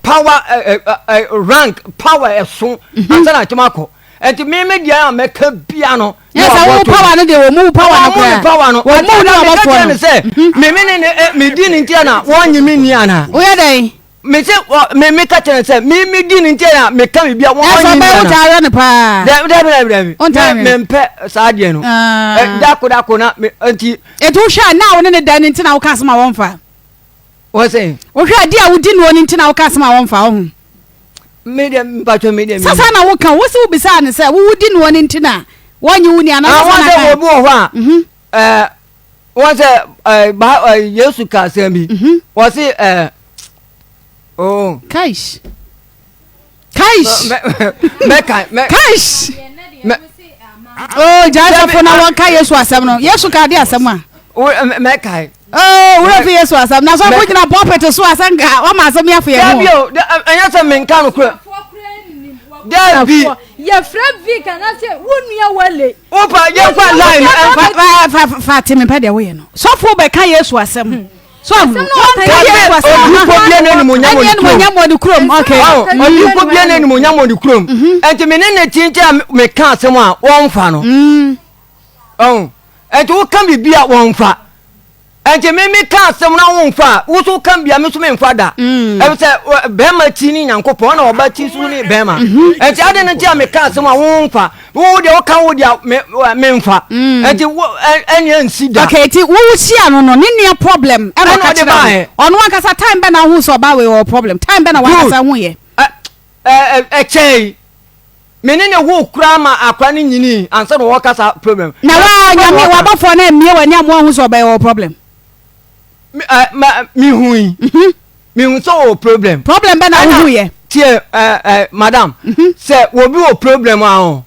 Power rank power ɛso ansa na atwom akɔ. Nti me me deɛ a mɛka bia no. Yɛ sɛ wo power no deɛ wɔn mu power no koraa. Wɔn mu power no. Wɔn mu ne ɔbɔfoɔ no. Sɛ me me ne ne me di ne nti na wɔn nye me ni ana. Woyɛ dɛn? Me se me me ka kyerɛ sɛ me me di ne nti na me ka biribi a wɔn nye me ni ana. Ɛsɛ ɔbɛn wo taa yɛ ne paa. Dɛbi dɛbi dɛbi dɛbi. Me mpɛ saa deɛ no. Dako dako na me nti. Etu hwɛ a na wo ne ne da ne nti na wo ka asɛm a wɔn fa. Wɔsɛ. Wohwɛ adi a wodi noɔ no nti na woka asɛm a wɔmfa wo ho. Me deɛ mpatwɔ me deɛ. Sasa na woka wo sɛ wobisaa no sɛ wo wodi noɔ no nti na wɔnye wo ni anaa sasa na ka. Wɔn sɛ obi wɔ hɔ a. Mhm. Ɛɛ wɔn sɛ ɛɛ ba ɛɛ Yesu ka asɛm bi. Mhm. Wɔsi ɛɛ oo. Kaish. Kaish. Mɛka mɛ. Kaish. Mɛ. Oh, gyae sɔfo na wɔnka Yesu asɛm no. Yesu ka ade asɛm a. Mɛkae. Oh, wura fi Yesu asɛm. Na sɔfo gyina pulpit so asɛm ka wɔma asɛm yi afo yɛn ho. Dabi o, ɛnyɛ sɛ menka no kora. Dabi. Yɛfrɛ Vic anaasɛ wo nua Wale. Wopa yɛmfa line ɛmfa. Fa fa te mepɛ deɛ woyɛ no. Sɔfo bɛka Yesu asɛm. So ahu. Odiifo bia ne animuonyam wɔ ne kurom. Ɛne animuonyam wɔ ne kurom. Okay. Odiifo bia ne animuonyam wɔ ne kurom. Ɛnti me ne ne ti nti a meka asɛm a wɔmfa no. Ɔn. Ɛnti woka biribi a wɔmfa. Ɛnti me meka asɛm na womfa a, wo so woka biribi a me so memfa da. Ɛfiri sɛ bɛrima ti ne Nyankopɔn ɛna ɔba ti so ne bɛrima. Ɛnti ade no nti a meka asɛm a womfa. Wo deɛ woka wo deɛ me memfa. Mm. Ɛnti wo ɛnea nsi da. Okay, ti wo hyia no no ne nua problem ɛna ɔka kyerɛ wo. Ɔno ankasa time bɛ na ho sɛ ɔbaa wei wɔ problem. Time bɛ na wankasa ho yɛ. Ɛkyɛn me ne ne wo kura ma akora ne nyini ansa na wɔka saa problem. Na wa nyame wabɔfoɔ no mmie w'ani amoa ho sɛ ɔbɛyɛ wɔ problem. Me hu yi. Mhm. Mehu sɛ ɔwɔ problem. Problem bɛ na wohu yɛ? Tie ɛ ɛ madam. Mhm. Sɛ obi wɔ problem a ɔ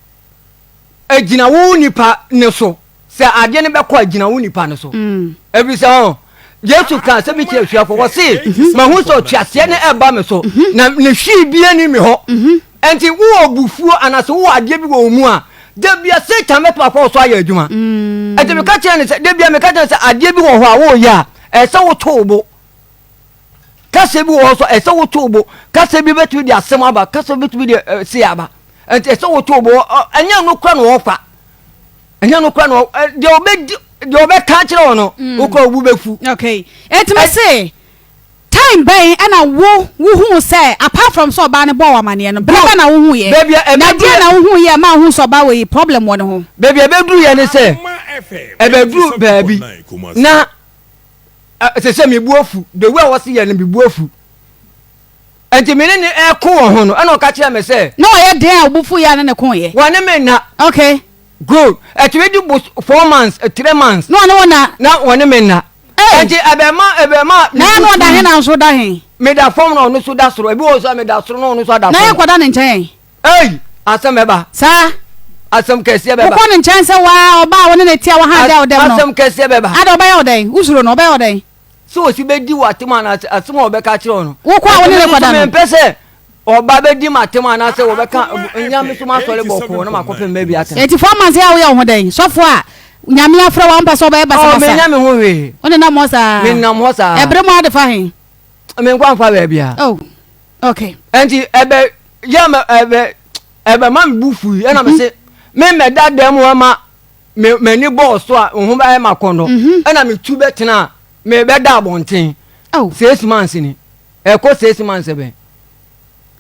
egyina wo nipa ne so. Sɛ adeɛ no bɛkɔ a gyina wo nipa no so. Mm. Ebi sɛ ɔ Yesu ka sɛ bi kyerɛ asuafo wɔ se mhm. mahu sɛ ɔtweaseɛ no ɛba me so mhm. na ne hwii bie ni me hɔ. Mhm. Ɛnti wowɔ bufuo anaasɛ wowɔ adeɛ bi wɔ wo mu a da bia Satan bɛtumi akɔ wo so ayɛ adwuma. Mm. Ɛnti meka kyerɛ ne sɛ da bia meka kyerɛ ne sɛ adeɛ bi wɔ hɔ a woyɛ a ɛsɛ woto wo bo. Kasa bi wɔ hɔ so ɛsɛ woto bo. Kasa bi bɛtumi de asɛm aba, kasa bi bɛtumi de eh, se aba. Nti ɛsɛ woto bo. Ɛnyɛ no kora na wɔfa. Ɛnyɛ no kora na deɛ ɔbɛdi deɛ ɔbɛka akyerɛ wɔ no, mm. wokɔ obu bɛfu. Okay. Ɛti me se time bɛn ɛna wo wohu sɛ apart from sɛ ɔbaa no bɔɔ amaneɛ no berɛ bɛ na wohu yɛ na deɛ na wohu yɛ ma wohu sɛ ɔbaa wɔ yi problem wɔ ne ho. Baabi a ɛbɛduru yɛ ne sɛ ɛbɛduru baabi na Ɛsɛ sɛ me bu afu. The way a wɔsi yɛ no, me bu afu. Nti me ne ne ɛko wɔ ho no, ɛna ɔka kyerɛ me sɛ. Na ɔyɛ den a obu fu yɛ a ne ne ko yɛ. Wɔne me nna. Okay. Good. Ɛtumi di bo 4 months, 3 months. Na ɔne wo na. Na wɔne me nna. Hey. Nti ɛbɛma ɛbɛma. Na ɛna ɔda he na nso da he. Meda fam na ɔno nso da soro. Ebi wɔ so a meda soro na ɔno nso ada fam. Na yɛ kɔda ne nkyɛn. Ei! Asɛm bɛba. Saa. Asɛm kɛseɛ bɛba. Wokɔ ne nkyɛn sɛ waa ɔbaa a wo ne no te a waha agya wo dɛm no. Asɛm kɛseɛ bɛba. Ada ɔbɛyɛ wo dɛn? Wosuro no, ɔbɛyɛ wo dɛn? Sɛ ɔsi bɛdi wo atem anaasɛ asɛm a ɔbɛka akyerɛ wo no. Wokɔ a wo ne no kɔda no. Mempɛ sɛ ɔba bɛdi m'atem anaasɛ wɔbɛka nya me so m'asɔre bɔkɔɔ na makɔpem baabi atena. Enti 4 months a woyɛ wo ho dɛn? Sɔfo a Nyame afrɛ wo a wompɛ sɛ ɔbɛyɛ basabasa. Ɔ menyɛ me ho hwee. Wo nenam hɔ saa. Menam hɔ saa. Ɛbere mu ade fa he? Menkɔ amfa baabiara. Oh. Okay. Ɛnti ɛbɛ yɛ mɛ ɛbɛ ɛbɛ ma mi bu fui ɛna mi mhm. se mi mɛ da dɛm hɔ ma mi m'ani bɔɔ so a ohun bɛyɛ ma kɔnɔ mhm. ɛna mi tu bɛ tena mi bɛ da abɔnten oh. 6 months ni ɛkɔ 6 months bɛn.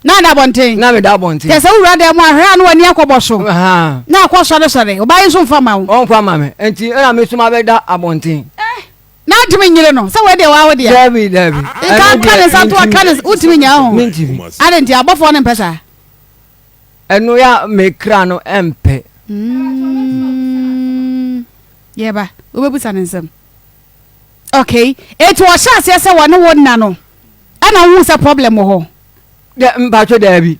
Na da abɔnten. Na mi da abɔnten. Kyɛ sɛ wura dɛm ahwɛ a na w'ani akɔbɔ so. Na akɔ sɔresɔre ɔbaa yi nso nfa ma wo. Ɔnfa ma mi nti ɛna mi nso ma bɛ da abɔnten. Eh. Na ntumi nyere no sɛ wei deɛ waa wo deɛ. Dabi dabi. Nka nka ne nsa to aka ne wotumi nya ho. Mentumi. Ade nti abɔfoɔ no mpɛ saa. Ɛno ya me kra no ɛmpɛ. Mm, yɛba wobɛbusa ne nsɛm. Okay, eti ɔhyɛ aseɛ sɛ wɔne wo nna no ɛna wohu sɛ problem wɔ hɔ. Dɛ mpatwo daabi.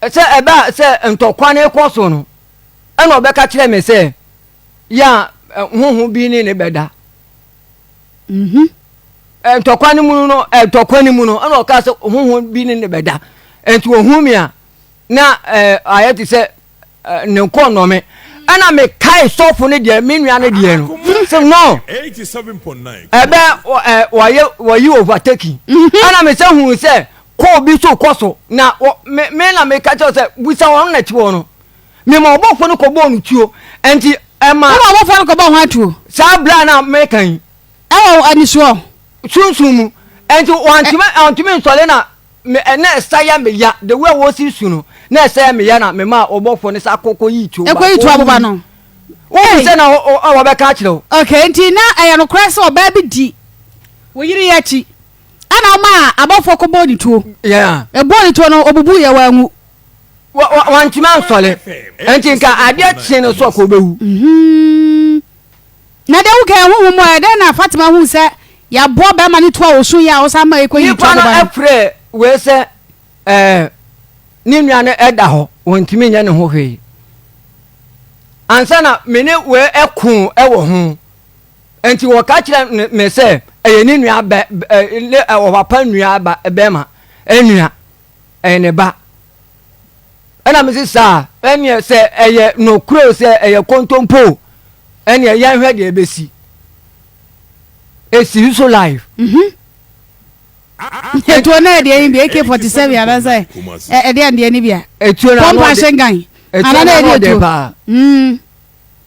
Sɛ ɛba sɛ ntɔkwa no kɔ so no ɛna ɔbɛka kyerɛ me sɛ yɛ a honhom bi ne ne bɛda. Mhm. Ntɔkwa no mu no, ntɔkwa no mu no, ɛna ɔka sɛ honhom bi ne ne bɛda. Nti ohun mi a, na ayɛ te sɛ ne nkɔ nnɔme. Ɛna mekae sɔfo no deɛ, me nua no deɛ no, sɛ no, ɛbɛ wɔyɛ wɔyi overtaking. Ɛna mesɛ hu sɛ. Kɔ obi so kɔ so na wɔ me me na meka kyerɛ sɛ busa wɔn na ti wɔ no. Mema ɔbɔfoɔ no kɔbɔɔ no tuo. Ɛnti ɛma. Woma ɔbɔfoɔ no kɔbɔɔ ho atuo. Saa berɛ a na meka yi. Ɛwɔ anisoɔ. Sunsum mu. Ɛnti wɔntumi wɔntumi nsɔre na me na ɛsa yɛ me ya the way a wɔsi su no na ɛsa yɛ me ya na mema ɔbɔfoɔ no sa kɔ kɔ yi tuo ba. Ɛkɔ yi tuo aboba no. Wohu sɛ na wɔbɛka akyerɛ wo. Okay nti na ɛyɛ nokorɛ sɛ ɔbaa bi di wo yere yi akyi. Ɛna ɔmaa abɔfoɔ kɔbɔɔ ne tuo. Yeah. Ɛbɔɔ ne tuo no, ɔbubuu yɛ wanwu. Wantumi ansɔre. Nti nka adeɛ kye no so ɔkɔ ɔbɛwu. Mhm. Na deɛ woka ɛho mu a, ɛdɛn na Fatima hu sɛ yɛaboa bɛrima no tuo a ɔsu yɛ a ɔsan ma ɛkɔ yi tuo aboba no? Nipa no frɛ wei sɛ ɛɛ ne nua no ɛda hɔ wɔntumi nyɛ ne ho hwee. Ansa na me ne wei ɛko ɛwɔ ho. Enti wɔka kyerɛ me sɛ ɛyɛ ne nua bɛ ne ɔpapa nua ba bɛrima nua ɛyɛ ne ba. Ɛna me se saa ɛneɛ sɛ ɛyɛ nokorɛ sɛ ɛyɛ kontompo ɛneɛ yɛnhwɛ deɛ ɛbɛsi. Ɛsi so live. Mm -hmm. Etuo no ɛdeɛ yi bi AK-47 anaasɛ ɛdeɛ ndeɛ ni bi a. Etuo na ano ɔde. Etuo na ano ɔde paa. Mm.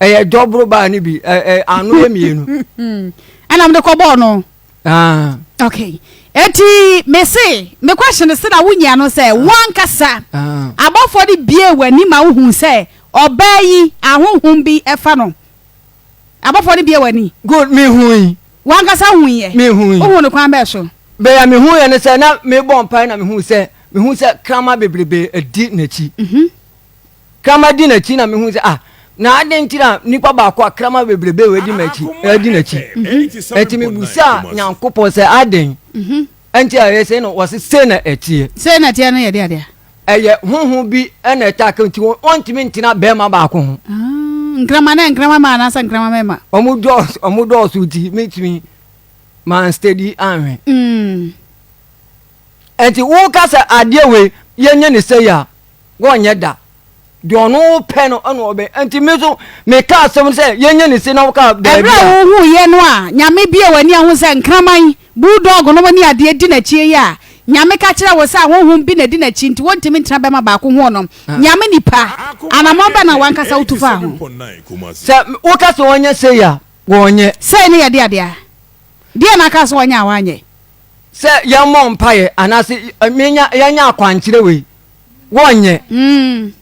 Ɛyɛ dɔboro baa no bi ɛ ɛ ano yɛ mmienu. Ɛna mo de kɔ bɔɔl no. Ah. Okay. Eti me se me question se na wonyia no sɛ ah. wankasa ah. abɔfoɔ de bie w'ani ma wohu sɛ ɔbaa yi ahonhom bi ɛfa no. Abɔfoɔ no bie w'ani. Good me hu yi. Wankasa hu yɛ. Me hu yi. Wohu no kwan bɛɛ so. Bɛyɛ me hu yɛ ne sɛ na mebɔ mpae na me hu sɛ me hu sɛ krama bebrebe adi n'akyi. Mhm. Kraman di n'akyi na mehu sɛ ah na adɛn nti na nipa baako a kraman bebrebe wɔ adi m'akyi adi n'akyi nti mebusaa Nyankopɔn sɛ adɛn nti a ɛyɛ sei na wɔse sei na ɛteɛ. Sei na ɛteɛ no yɛ deɛ adeɛ. Ɛyɛ honhom bi na ɛtaa ka nti wɔntumi ntena bɛrima baako ho. Ah, nkraman na nkraman ma anaasɛ nkraman mɛma. Wɔn dɔɔso wɔn dɔɔso nti metumi man steady anhwɛ. Mm. Nti woka sɛ adeɛ wei yɛnyɛ ne sei a wɔnyɛ da. Deɛ ɔno pɛ no ɛna ɔbɛ. Nti me nso meka asɛm no sɛ yɛnyɛ ne se na woka daabi a. Ɛberɛ a wohuiɛ no a Nyame bue w'ani ahu sɛ nkraman, bulldog nom ne adeɛ di n'akyi yi a, Nyame ka kyerɛ wo sɛ ahonhom bi na ɛdi n'akyi nti wɔntumi ntena bɛma baako ho no, Nyame nipa, anamɔn bɛn na w'ankasa wotu faa ho? Sɛ woka sɛ wɔnyɛ sei a, wɔnyɛ. Sei ne yɛde adeɛ a, deɛn na aka sɛ wɔnyɛ a wɔanyɛ? Sɛ yɛmmɔ mpaeɛ anaasɛ menya yɛnya akwankyerɛ wei. Wɔnyɛ.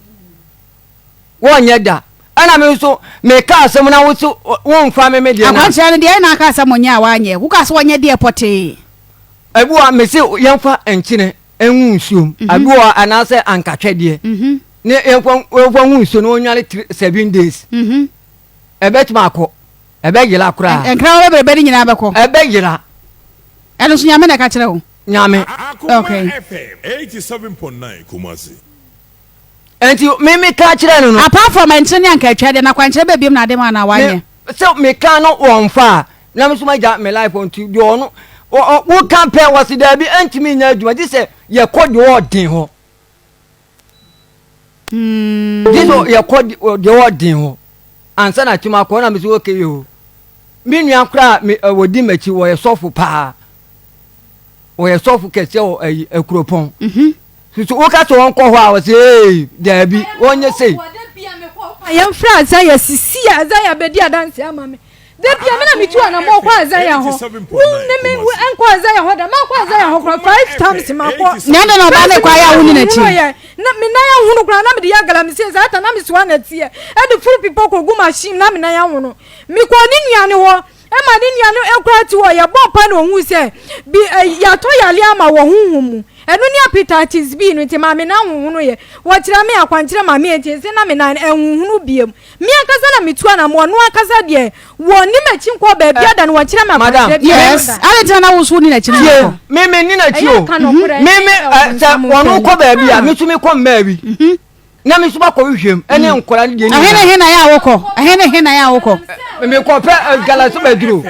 Wɔnyɛ da. Ɛna me nso meka asɛm na wo so womfa me me deɛ na. Akwankyerɛ no deɛ ɛna aka sɛ monyɛ a wanyɛ. Woka sɛ wɔnyɛ deɛ pɔtee. Ebi wɔ me se yɛmfa nkyene ngu nsuom. Ebi wɔ anaasɛ ankatwɛdeɛ. Ne yɛmfa yɛmfa ngu nsuo na wɔnwale 7 days. Ɛbɛtumi akɔ. Ɛbɛyera koraa. Nkraman bebrebe no nyinaa bɛkɔ. Ɛbɛyera. Ɛno nso Nyame na ɛka kyerɛ wo. Nyame. Okay. Nti me me ka kyerɛ no no. Apart from nkyene ne anka atwa deɛ na kwankyerɛ bɛ biom na ade ma anaa wanyɛ. Sɛ me ka no wɔn fa a na me nso ma gya me life nti deɛ ɔno wo ka pɛ wɔsi daabi ɛntumi nyɛ adwuma gye sɛ yɛ kɔ deɛ ɔden hɔ. Gye sɛ yɛ kɔ deɛ ɔden hɔ ansa na atumi akɔ na me so okay o. Me nua koraa me wɔdi m'akyi wɔyɛ sɔfo paa. Wɔyɛ sɔfo kɛseɛ wɔ ayi akuropɔn. Mhm. Soso woka sɛ wɔnkɔ hɔ a wɔsɛ ee daabi wɔnyɛ sei. Yɛmfrɛ Isaiah sisi a Isaiah bɛdi adanse ama me. Da bia me na metu anamɔ kɔ Isaiah hɔ. Wo ne me nkɔ Isaiah hɔ da. Makɔ Isaiah hɔ koraa five times makɔ. Na ɛdɛ na ɔbaa ne kɔ ayɛ a wonni n'akyi. Na me nan ahono koraa na mede yɛ galamsey saa ta na mesoa nɛteɛ ɛde foro pipɔ kɔgu machine na me nan ahono. Mekɔɔ ne nua no hɔ. Ɛma ne nua no koraa te hɔ, yɛbɔɔ mpae na ohuu sɛ bi ɛ, yɛatɔ yare ama wɔ honhom mu. Ɛno ne hepatitis B no nti maa me nan honhonoeɛ. Wɔkyerɛ me akwankyerɛ ma me enti nse na me nan ɛnhonhono biom. Me ankasa na metu anammɔn, ɔno ankasa deɛ wɔnni m'akyi nkɔɔ baabiara da na wɔnkyerɛ me Madam, akwankyerɛ biara Yes, da. adɛn nti na na wo nso wonni n'akyi na Tie, wokɔ? me me nni n'akyi Ɛyɛ o. ka nɔkorɛ Me ne me ɛ, sɛ ɔbonsam ɔno nsɛm. kɔ baabi a, me nso mekɔ mmaa bi. Na me nso makɔ hwehwɛ mu ɛne mm. nkɔla no deɛ ɛhe ne he na yɛ a wokɔ ɛhe ne he na yɛ a wokɔ mekɔ pɛ eh, galamsey bɛduro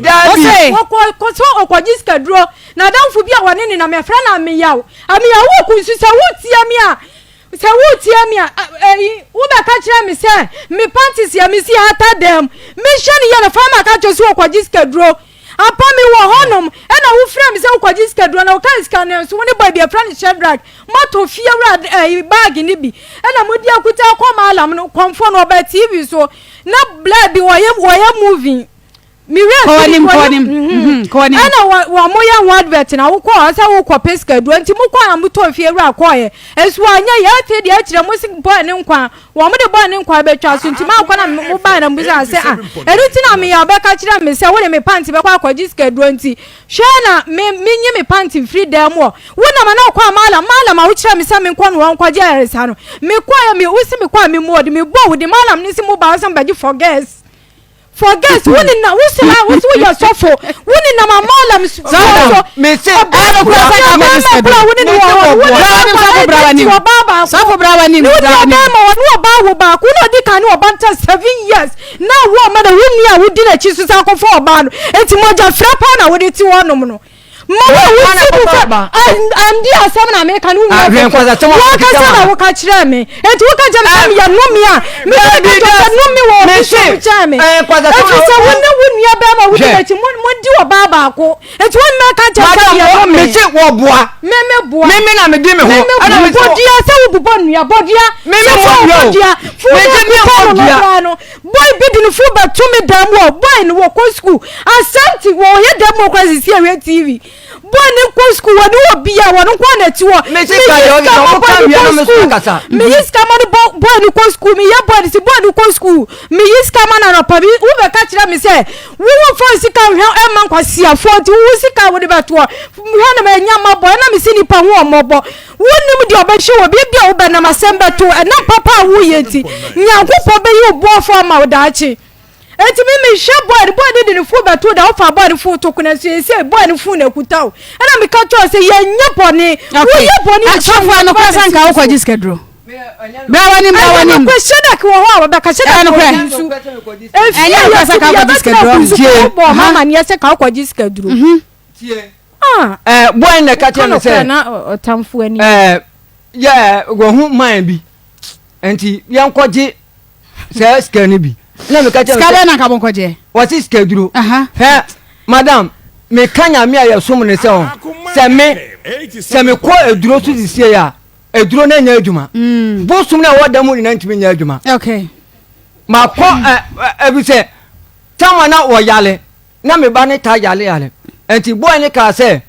daabi wɔkɔ sɛ ɔkɔgye sikaduro na adamfo bi a wɔne ne nam yɛfrɛ no ameyaw ameyaw wo kunsu sɛ wotia me a sɛ wotia me a ɛyi wobɛka kyerɛ me sɛ me panties yɛ mesi hata dɛm mehwɛ ne yɛ no fama ka kyerɛ sɛ ɔkɔgye sikaduro. Ampa mewɔ hɔnom ɛna wofrɛ me sɛ wokɔgye sikaduro na woka sika no nso wo ne boy bi yɛfrɛ no Shadrack moatɔ fie wura ɛyi bag no bi ɛna mode akuta akɔ maalam no kɔmfoɔ no ɔba TV so na bla bi wɔyɛ wɔyɛ movie me werɛ Kɔ fi w'anim, kɔ wɔyɛ w'anim. mhm. Mhm, kɔ w'anim. Ɛna wɔ wɔn mo yɛ ho advert na wokɔ hɔ sɛ wokɔ pɛ sikaduro nti mokɔ na motɔ fie wura kɔɔyɛ nso anyɛ yɛ afei deɛ akyerɛ mo se boy ne nkwa Wɔn de bɔne nkwa bɛtwa so nti mankɔ na mo bae na mobisa sɛ ah ɛno nti na meyɛ ɔbɛka kyerɛ me sɛ wode me pant bɛkɔ akɔgye sikaduro nti hwɛ na me menyi me pant mfiri dan mu hɔ wo nam na wokɔ a malam malam a wokyerɛ me sɛ menkɔ no hɔ nkɔgye ayaresa no mekɔɛ me wosi mekɔ a memmɔ de mebɔ wo de malam ne se mo baa sɛ mbɛgye for girls For guess wo ne na wo se ha wo se wo yɛ sɔfo wo ne nam amalam so mese ɔbaa kura sɛ ka bɛrima kura wo ne ne wɔ hɔ wo ne Sɔfo bra w'anim. ɔbaa baako Sɔfo bra w'anim, ne wo bra nua w'anim. bɛrima wɔ ne ɔbaa wo baako na ɔdi kan ne ɔba nta 7 years na wo ɔma na wo nua a wodi n'akyi so san kɔfa ɔbaa no eti mogya fira paa na wode te hɔnom no ma wo a wosi mu sɛ andi asɛm na meka no wo nua Ahwɛ nkwasasɛm a wɔkasa wokeka na ma. woka kyerɛ me enti woka kyerɛ me sɛ meyɛ nnome a meka kyerɛ sɛ nnome wɔ obi so kyɛn me ɛfiri sɛ wo ne wo nua bɛrima wodi n'akyi modi ɔbaa baako enti wo mmɛka kyerɛ sɛ meyɛ nnome mese wɔboa me me boa meme na medi me ho ɛna me bɔdua sɛ wobobɔ nnua bɔdua meme sɛ bɔdua o wobɔdua fo mese me kuta no no bɔdua koraa no boy bi de ne fo bɛto me dan mu hɔ boy no wɔkɔ sukuu asante wɔyɛ dan mu hɔ koraa sisi ɛhwɛ tv boy ne nkɔ sukuu wɔne wɔ bia wɔn nko na ɛte hɔ Mese ka deɛ ɔkeka, ma woka boy wie no na kɔ me so sukuu akasa. meyi sika ma no boy no kɔ sukuu meyɛ boy no si boy no kɔ sukuu meyi sika ma no anɔpa bi wobɛka kyerɛ me sɛ wowo fa sika hwɛ ɛma nkwasiafoɔ nti wowo sika wode bɛtoɔ hwɛ na manya mmɔbɔ ɛna mesi nipa ho ɔmmɔbɔ wonim deɛ ɔbɛhwɛ wɔ baabi a wobɛnam asɛm bɛto ɛnam papa a woyɛ nti nyankopɔn bɛyi wo boafo ama wo daakye eti mi mi hwɛ boy no boy no de ne fon bɛto da wofa boy no fon to kona so yɛ sɛ boy no fon na ekuta o ɛna mi ka kyerɛ sɛ yɛnyɛ bɔne woyɛ bɔne a Sɔfo ano kora sɛ nka wokɔgye sikaduro. Bra w'anim, bra w'anim. Ɛyɛ hyɛdɛk wɔ hɔ a wɔbɛka hyɛdɛk wɔ nokorɛ. nsu efie Ɛnyɛ nokorɛ sɛ yɛ ka wokɔgye yɛbɛtena sikaduro. kunsu Tie. kɔ bɔ ɔma amaneɛ sɛ ka wokɔgye sikaduro tie ah ɛɛ boy na ɛka ka kyerɛ me nokorɛ sɛ na ɔtamfo ani ɛɛ yɛ wɔhu man bi nti yɛnkɔgye sɛ sika no bi na meka kyerɛ Sika no sɛ bɛn na nka monkɔgyeɛ? wɔse sika duro Aha. hɛ madam meka nyame a yɛsom ne sɛ ɔ sɛ me sɛ mekɔ aduro so sisie a aduro no nyɛ adwuma bosom no a ɛwɔ da mu nyinaa ntumi nyɛ adwuma Okay. makɔ ɛ ɛbi sɛ tama na wɔyale na me ba ne ta yale yale nti boy ne kaa sɛ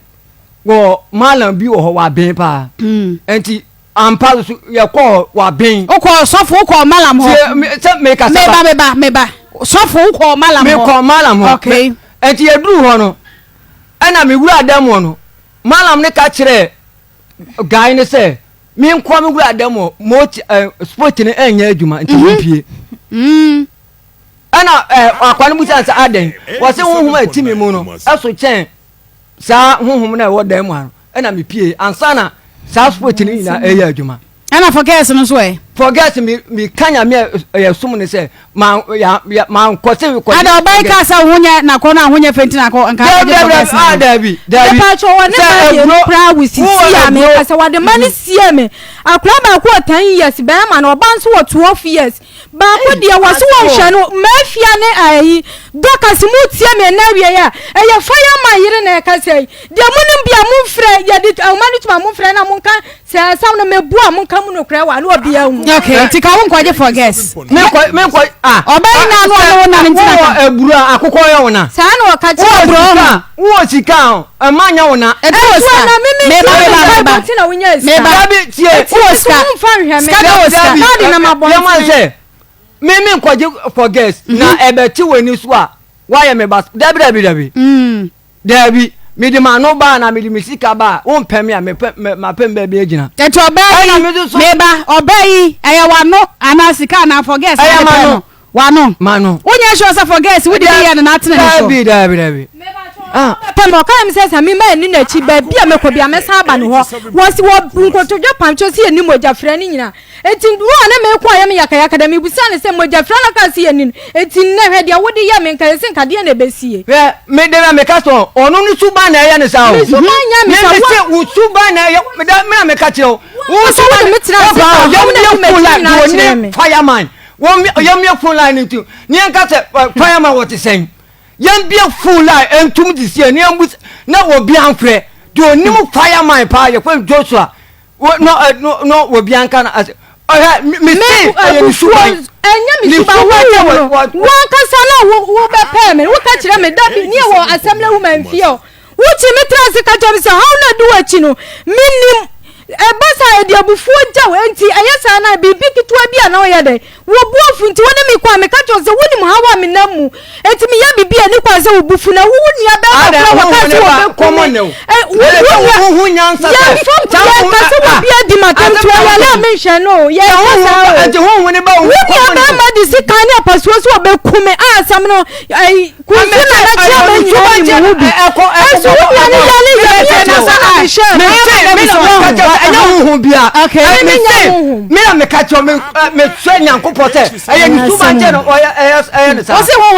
wɔ malam bi wɔ hɔ waben paa nti ampa so yɛkɔ hɔ waben Wokɔ sɔfo wokɔ malam hɔ. tie me sɛ mekasa Meba ba meba meba. Sɔfo wokɔ malam hɔ. mekɔ malam hɔ Okay. Me- nti yɛduru hɔ no ɛna mewura dam hɔ no malam ne ka kyerɛ guy ne sɛ menkɔ me wura dam hɔ mo ɛ sport no ɛnyɛ adwuma nti mempie Ɛna ɛ akwa no bisa sɛ adɛn wɔse honhom a ɛti me mu no ɛso kyɛn saa honhom no a ɛwɔ dan mu ha no ɛna mepie ansa na saa spirit no nyinaa ɛyɛ adwuma. Ɛna forgets no nso ɛ. Forgets mi mi ka nyame a ɛyɛ som ne sɛ ma ya ya ma nkɔ sɛ kɔ. Ada ɔbaa yi kaa sɛ ho nyɛ nakɔ no a ho nyɛ fɛ nti nakɔ nka akɔgye forgets no. Dabi dabi Mepa kyɛw wɔ ne ma mmienu koraa wo sisi a meka sɛ wɔde ma no sie me akora baako wɔ 10 years bɛrima no ɔba nso wɔ 12 years Baako deɛ wɔse wɔnhwɛ no mafia ne ayi Dorcas mo tie me ɛnɛ awie a ɛyɛ fire man yere na ɛkasa yi deɛ monim bia momfrɛ yɛde ahoma no tuma momfrɛ na monka sɛ asɛm no meboa monka mu nokorɛ wɔ ano obia hu. Okay nti ka wo nkɔgye for guess. Menkɔ menkɔ ah. Ɔbaa yi na ano ɔne wo nam nti na ka. Wowɔ aburo a akokɔ yɛ wo na. Saa na ɔka kyerɛ me. Wowɔ sika wowɔ sika a ɛma nyɛ wo na. Ɛdi wɔ sika. Meba meba meba. Meba. Dabi tie. Wowɔ sika. Sika bɛ wɔ sika. Yɛma sɛ me me nkɔgye for girls na ɛbɛte w'ani so a woayɛ me ba dabi dabi dabi. Dabi mede m'ano ba na mede me sika ba a wompɛ me a mepɛ mapɛ me baabi agyina. Ɛti ɔbaa yi meba ɔbaa yi ɛyɛ w'ano anaa sika anaa for girls ɛyɛ m'ano. W'ano. M'ano. Wonyɛ sure sɛ for girls wode bi yɛ no na atene ne so. Dabi dabi dabi. Ah. Pɛ ma ɔka mi sɛ sɛ mi ma ɛni n'akyi baabi a mɛkɔ bi a mɛsan aba ne hɔ wɔsi wɔ nkotodwe pamkyɛ si yɛ ni mogya fira ne nyinaa eti wo a ne mɛko a yɛ me yakayaka dɛ mebusa ne sɛ mogya fira na kaa si yɛ ni no eti nnɛ hwɛ deɛ wode yɛ me nka yɛsi nka deɛ na ɛbɛsie. Hwɛ me de na meka sɛ ɔno ne suban na ɛyɛ ne saa o. Me suban nyɛ me sa wo. Me se wo suban na ɛyɛ me da me na meka kyerɛ wo. Wo suban na me tena ase pa yɛm yɛ phone line wɔ ne fireman wɔn yɛm yɛ phone line nti ne yɛn ka sɛ fireman wɔ te sɛn. Yɛn bie phone line ɛntum de sie ne yɛn bu na obi anfrɛ deɛ onim fireman paa yɛfrɛ Joshua no no no obi anka na ase ɔhɛ mi se ɛyɛ ne suban. Ɛnyɛ me suban wo no wankasa na wo bɛpɛɛ me woka kyerɛ me da bi ne wɔ assembly woman fie o wokyi me tena ase ka kyerɛ me sɛ haw na di w'akyi no menim ɛba saa ɛde abufuo gyaw enti ɛyɛ saa na biribi ketewa bi a na ɔyɛ dɛ wo bo afu nti wo ne me kɔ a meka kyerɛ sɛ wonim haw a menam mu enti meyɛ biribi a ne kwan sɛ wo bo fu na wo wo nua bɛrima kora wɔka sɛ wɔbɛku me wo nua yɛmfa yɛka sɛ wɔbi adi matam nti ɔyɛ na menhwɛ no yɛka saa o wo nua bɛrima de sika ne apasuo sɛ wɔbɛku me a asɛm no Kuntu na na kyerɛ me nyinaa nim ho bi. Ɛnso wo nua ne yɛ ne yɛ ne yɛ na na mehyɛ no. Me na meka kyerɛ ɛnyɛ honhom bia. Me nyɛ honhom. Me na meka kyerɛ me me sɛ Nyankopɔn sɛ ɛyɛ ne suban kyɛ no ɔyɛ ɛyɛ ɛyɛ ne saa. Ɔsi honhom.